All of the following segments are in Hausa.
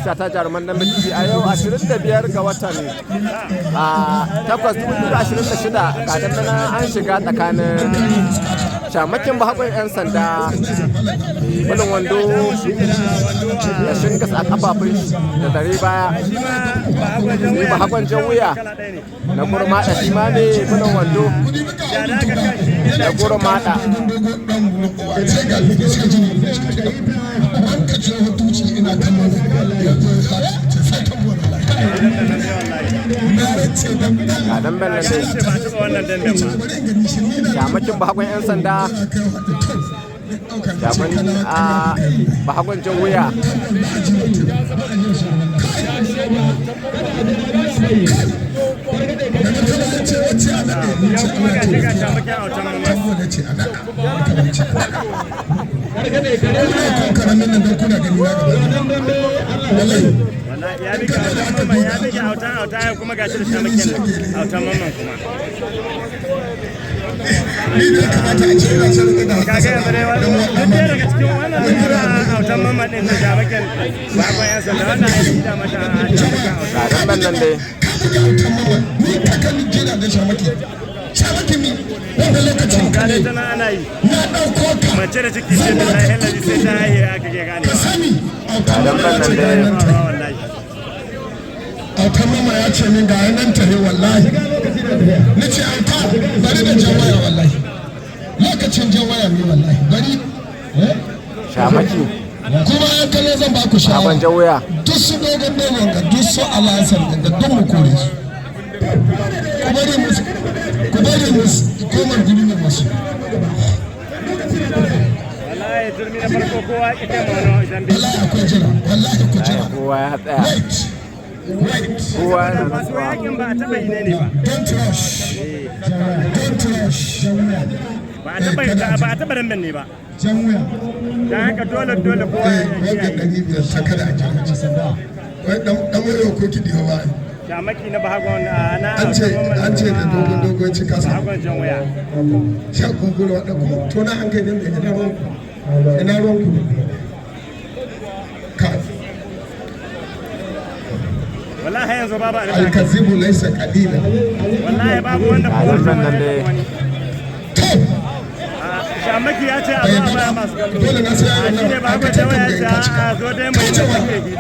Ta Jaruman Dambe TV a yau 25 ga watan 8 2026. Ga dambe nan an shiga tsakanin Shamakin Bahagon 'Yan Sanda mai bulun wando da shingas a kafafun shi da dare baya, sai Bahagon Jan Wuya na Gurmaɗa, shi ma mai bulun wando da Gurmaɗa. Sai ga sai jini an ka ce duci, ina kallon sai ta na race da. Ga damben nan dai, Shamakin Bahagon 'Yan Sanda, shaman a Bahagon Jan Wuya. Yau kuma ga shi ga Shamakin Autan Mamman. Karamin nan don kuna gani na gaba, wallahi. Wallahi ya bige Autan Mamman, ya bige Autan Auta, ya kuma gashi da Shamakin Autan Mamman kuma. Ni da ya kamata a ce ina son da Kaga yanzu dai wannan duk ɗaya daga cikin wannan nuna Autan Mamman ɗin da Shamakin Bahagon 'Yan Sanda, wannan ai shi da mata Shamakin Auta. Ga damben nan dai. Ka buga Autan Mamman, ni ka kan jira da Shamaki, Shamaki mi wanda lokacin ka Ga ne. dai tana ana yi. Na ɗauko ka. Mace da ciki ce, billahi lazi sai ta haihu aka ke gane. Ka sani Autan Ga Mamman ya damben ce nan ga dai. nan tahe. Wallahi. Autan Mamman ya ce min ga nan tahe, wallahi. Ni ce, "Auta, bari da jan waya." Wallahi lokacin jan waya ne, wallahi bari. Shamaki Kuma ya kallo, zan ba ku Bahagon shawara. Jan Wuya. Duk su dogon dogon ga duk su alasar ga duk mu kore su. Ku bari mu, ku bari mu komar guri ne masu. Wallahi turmi na farko kowa ya kai ma wani idan bai. Wallahi akwai jira, wallahi ku jira. Kowa ya tsaya. Wait, wait. Kowa yana Masu natsuwa. yakin ba a taɓa yi ne ba. Don't rush, don't rush. Ba a taɓa damben ne ba. Don haka dole dole kowa Eh, ya wanda kiyaye. 500 ta kada a jira wai dan dan wayo ko kidi ba. Shamaki na Bahagon na An ce Autan Mamman. An ce da dogon dogon ci kasa. Bahagon Jan Wuya. Sha kunkuru wadda kuma to na an kai nan da ina ruwan ku, ina ruwan ku ka. Wallahi yanzu babu abin da aka Alkazibu laysa qalila. Wallahi babu wanda Ga kowa damben nan ya dai. taɓa wani. To. Shamaki ya ce a zo a baya masu kallo. Dole na sai A shi ne wannan Bahagon aka Jan Wuya ya tambaye ce ka cika. a zo dai mu yi Kai mai kake hili.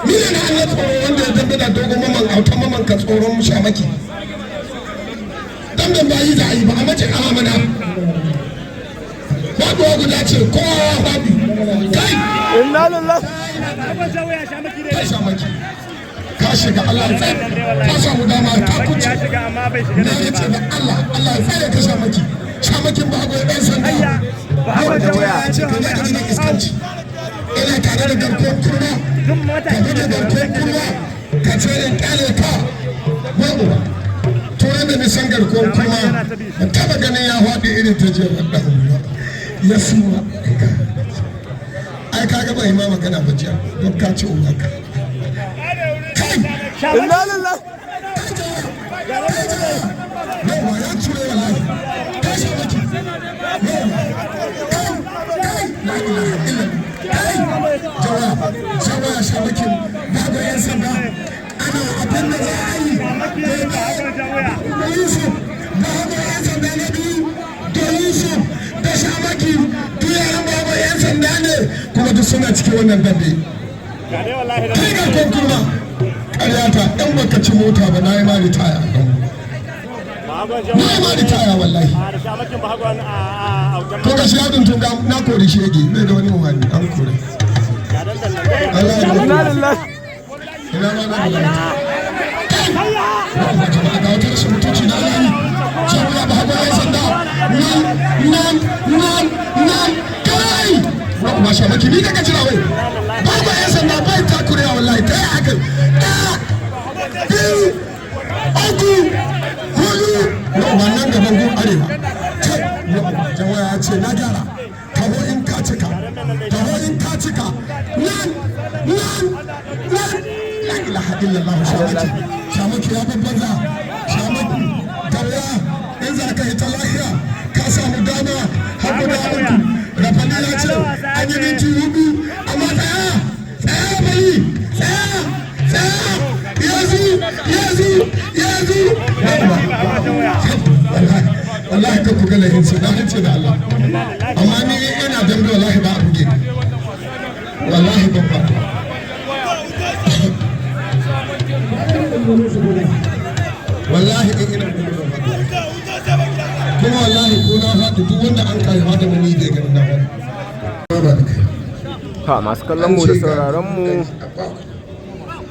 Ni ne na Allah tsoro wanda ya dambe da dogon Maman, Autan Maman, ka tsoron Shamaki. Damben ba yi za a yi ba a mace kama mana. Faduwa guda ce, kowa ya faɗi. Kai! Inna lillahi. Bahagon Jan Wuya, Shamaki dai. Kai Shamaki. Ka shiga, Allah ya tsare. Ka samu dama ka Shamaki kuce. ya shiga amma bai shiga Na da ce ba. da Allah, Allah ya tsare ka Shamaki. Shamakin Bahagon 'Yan Sanda. Bahagon Jan Wuya Ya ce ya kai mai ne hannu. iskanci. Ina tare da garkuwar kurma. Duk Ka matashi buge da garkuwar kurma. Ka ce in kyale ka. Babu ba. To yadda ni san garkuwar kurma, ban taba ganin ya faɗi irin ta jiya ba. Ya suma. Ai ka ga bai ma magana ba jiya don ka ci ubanka. Kai! Inna lillahi. Yawa ya cire wallahi. Ka Shamaki. Yawa. Kai! Kai! La ilaha illallah. Kai! Jawa, jawa, Shamakin Bahagon 'Yan Sanda. Ana abin da za a yi. Shamaki Bahagon Jan Wuya. Da Yusuf, Bahagon 'Yan Sanda na biyu, da Yusuf, da Shamaki, duk yaran Bahagon 'Yan Sanda ne, kuma duk suna cikin wannan dambe. Ga dai wallahi da Kai ga kurma. Ƙaryata, in baka ci mota ba, na yi ma ritaya. Bahagon Jan Na yi ma Wuya. ritaya wallahi. A da Shamakin Bahagon a Autan Ko ka shi yadin tunga na kori shege bai da wani umarni an kore. Ga dan dan dai. Allah ya Inna lillahi. Ina ma na da jama'a, ga wata rashin mutunci na Allah ne. Jami'a Bahagon 'Yan Sanda, nan nan nan nan kai. Ba Shamaki ni kaka jira wai. Bahagon 'Yan Sanda bai takurewa wallahi, ta yi haka. Ɗaya, biyu, uku, hudu. Wannan gaban gun arewa. Jama'a ya ce na gyara. Taho in ka cika. Taho in ka cika. Nan nan nan. La ilaha illallah, Shamaki. Shamaki ya babbanza. Shamaki. Daura in za ka yi ta lahiya ka samu dama har guda uku. Rafani ya ce an yi minti 4, amma tsaya tsaya bai tsaya. ku ga lahin su, na ce da Allah. Amma ni ina dambe, wallahi ba a buge ni. Wallahi ban ba. Wallahi in ina dambe ban faɗi. Kuma wallahi ko na faɗi, duk wanda an kai da mani bai ganin na faɗi. Ba da kai. To, masu kallon mu da sauraron mu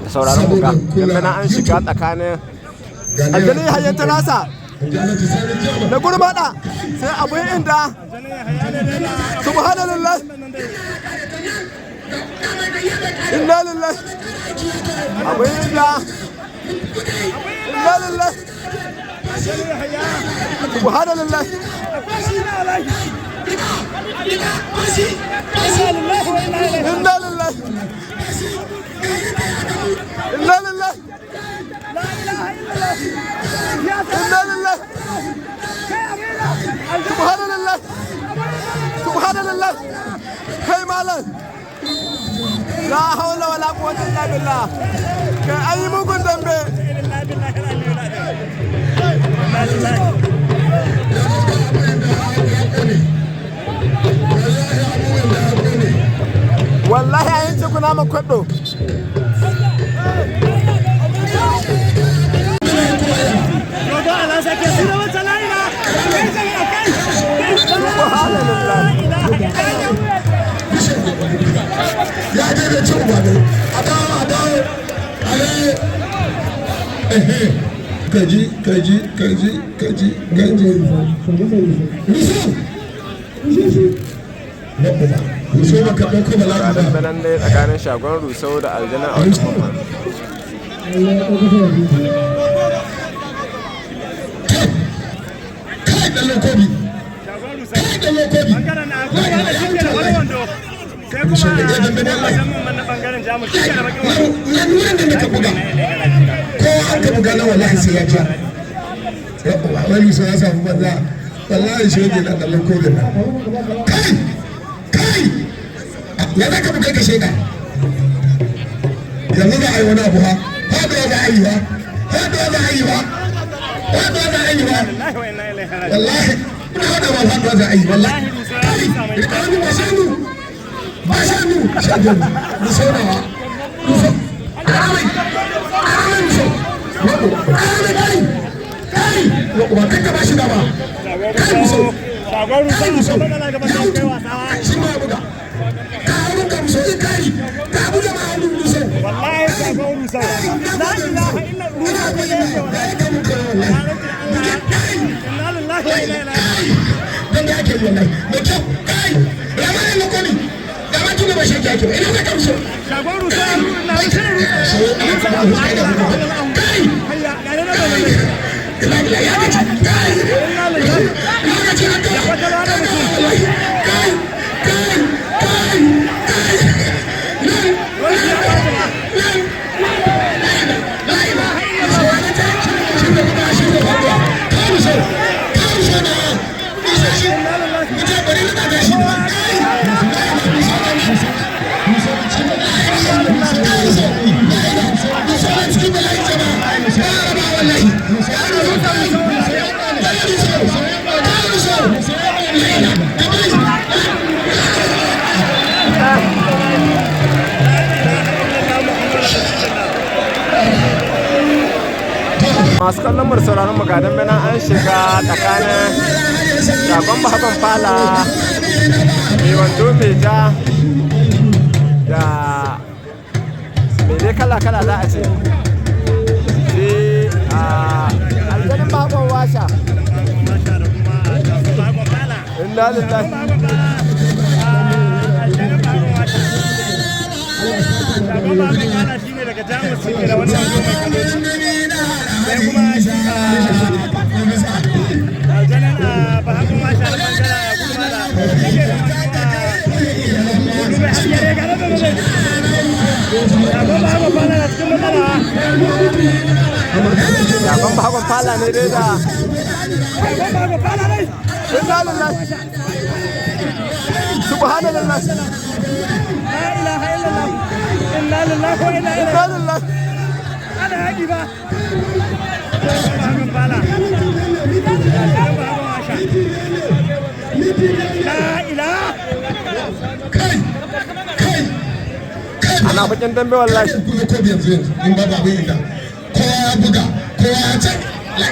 da sauraron mu, ga dambe na an shiga tsakanin Aljani Hayyan Tarasa da Gurmada, sai abun inda. Subhanallah, inna lillahi, abun inda, inna lillahi, subhanallah, inna lillahi, inna lillahi, inna lillahi, subhanallah, subhanallah. Kai malam, la haula wala quwwata illa billah. Kai, an yi mugun dambe. Wallahi a yanke kuna ma kwaɗo. Subhanallah. Ya je da cin uba ne. A dawo, a dawo, ale ehe, kaji, kaji, kaji, kaji, kaji. Musu na uba musu ba ka ɗauko bala'i Ga ba. dambe nan dai tsakanin Shagon Rusau da Aljanin Autan Mamman. Kai, ɗan lokobi, kai, ɗan lokobi. Bangaren na Gurmada shi ke da wani wando, sai kuma na bangaren Jamus shi ke da bakin wando. Nan wurin da ka buga, ko an ka buga na, wallahi sai ya ja. Wani sai ya samu banza, wallahi shi yake nan da lokobin nan. Kai, kai, ya za ka buga ka sheka? Yanzu za a yi wani abu, ha, haɗuwa za a yi ba, haɗuwa za a yi ba, haɗuwa za a yi ba. Wallahi wa inna ilaihi raji'un. Wallahi ina haɗa ba, haɗuwa za a yi wallahi. Kai, rika hannu, ba shanu, ba shanu, shagen musonawa, muso aramai, aramai, muso wako aramai. Kai, kai, wako ba kanka ba shi dama. Kai muso, Shagon kai Rusau muso, matsala gaban ya da mutu kai wasawa. shi ma ya buga ka hannun ka muso in kai ka buga ma hannun muso. Wallahi Shagon Rusau, la ilaha illa ina Rusau buga ne yake wallahi. ya ka mutu wallahi. Kai. Inna lillahi wa inna ilaihi raji'un. Dan da ake yi wallahi mai kyau. Kai, rama ne na komi rama tun da ba shi ake ba, ina za ka muso? Shagon Rusau na Rusau. Kai. Hayya ga nan da nan. Ila ila, ya gaji. Kai, Inna lillahi. ya gaji haka. Wata rana mutum. Kai, kai, kai, kai, nan. Wani ya ɓata ba. Nan, la ila shi da kuma shi da faduwa. Kai muso, kai muso na muso shi mutum, bari na da shi. Kai, la ila muso na muso, kai muso, la ila muso na cikin bala'i. Jama'a ba raba wallahi. Ya rusu, kai, kai muso, kai muso, la ila gabai. Masu kallon mu da sauraron mu, ga dambe nan an shiga tsakanin Shagon Bahagon Fala mai wando mai ja da mai dai kala kala za a ce, sai a Aljanin Bahagon Washa. Inna lillahi. Shagon Bahagon Fala shine daga Jamus, shi ke da wani wando mai kaloli, sai kuma shi Aljanin Bahagon Washa na bangaren Gurmada shi ke da wando mai haske ne. Ga nan da nan Shagon Bahagon Fala na cikin matsala. Shagon Bahagon Fala ne dai da Shagon Bahagon Fala ne. Inna lillahi, subhanallah. La ilaha illallah, inna lillahi wa inna ilaihi. Inna lillahi. Ana haƙi ba. Bahagon Fala, Aljanin Bahagon Washa. La ilaha. Kai kai kai. Ana bakin dambe wallahi. Kuma ko yanzu yanzu in ba babu inda kowa ya buga, kowa ya ce la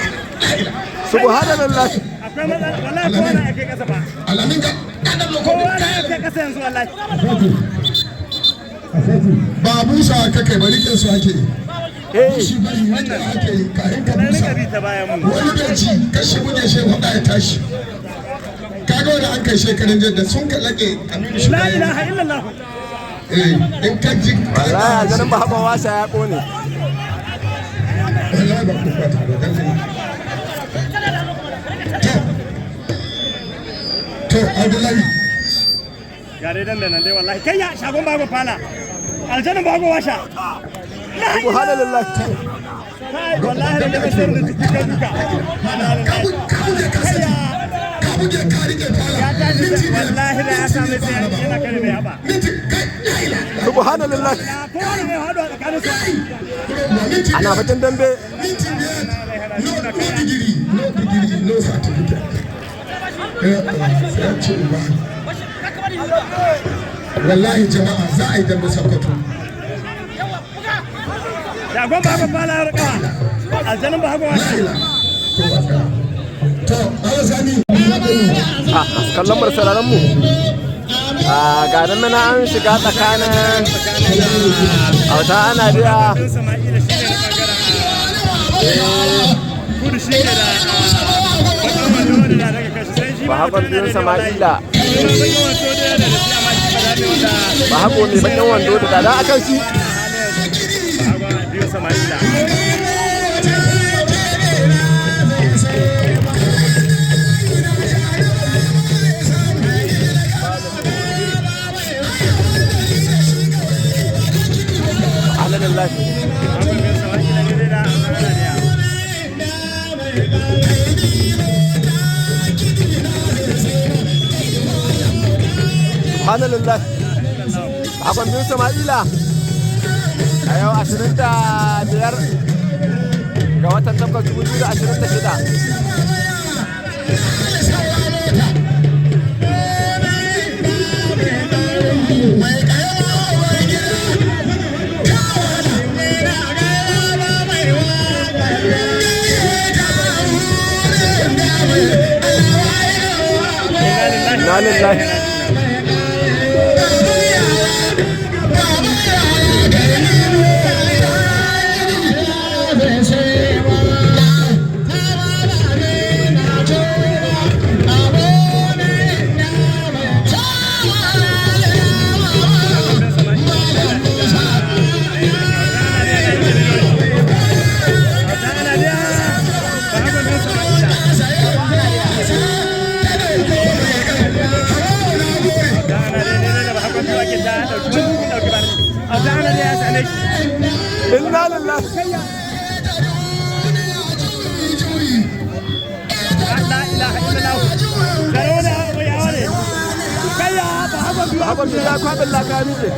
ilaha. Subhanallah. Akwai matsala wallahi, kowa na kai kasa ba. Alamin ga kadan Kowa lokacin. na kai kasa yanzu wallahi. Ba busa ka kai bari kin su ake Eh. shi bari wanda ake yi kayan ka Na busa. rika bi ta bayan mu. Wani bai ci kashi buge shi faɗa ya tashi. Kaga wanda an kai shekarun jiya da sun kallake Aminu shi. La ilaha illallah. Eh, in ka ji. Wallahi aljanin bahagon washa ya kone. Wallahi ba ku fata ba dan kai. To to Abdullahi. Ga dai dan nan dai wallahi. Kai ya shagon bago fala. Aljanin bago washa. La ilaha. Subhanallah. Kai wallahi da daga sai da jiki ka duka. Ka buge, ka saki, ka buge, ka rike fara. Ya tashi Minti 5. wallahi da ya same sai yana kare mai haba. Minti kai la ilaha. Subhanallah. Ya kowa ne mai hado a tsakanin su. Minti Ana 5. bakin dambe. Minti 5. No, no degree, no degree, no certificate. Eh, sai an ce uba. Wallahi jama'a za a yi dambe Sokoto. Shagon bago fala ya rika. Aljanin bago La washa. ilaha. To ba tsaya. To Allah sani. A kallon mu da sauraron mu. A ga nan mana an shiga tsakanin auta ana biya. Bin Sama'ila shi ne na bangaren kudu, shi ne da bakin wando da daga kashi sai shi ma Bahagon mutum biyun yana da wallahi. Sama'ila. Shi ma bakin wando da yana da shi amma shi ba za mu wanda Bahago mai bakin wando da dada akan shi. Bahagon biyun Sama'ila. Subhanallah. Bahagon biyun Sama'ila ne dai da ana da ya. Subhanallah. Bahagon biyun Sama'ila. A yau 25 ga watan 8 2026. Inna Inna lillahi. Lillahi. Ana da bahagon biyun Sama'ila. Ana da ne da bahagon biyu ake ta dauki mugun dauki ba. Ana da ya same shi. Inna lillahi. La ilaha illallah. Garo da mai yawa ne. Kai ya bahagon biyu. Bahagon biyu ya kwabin laka miƙe.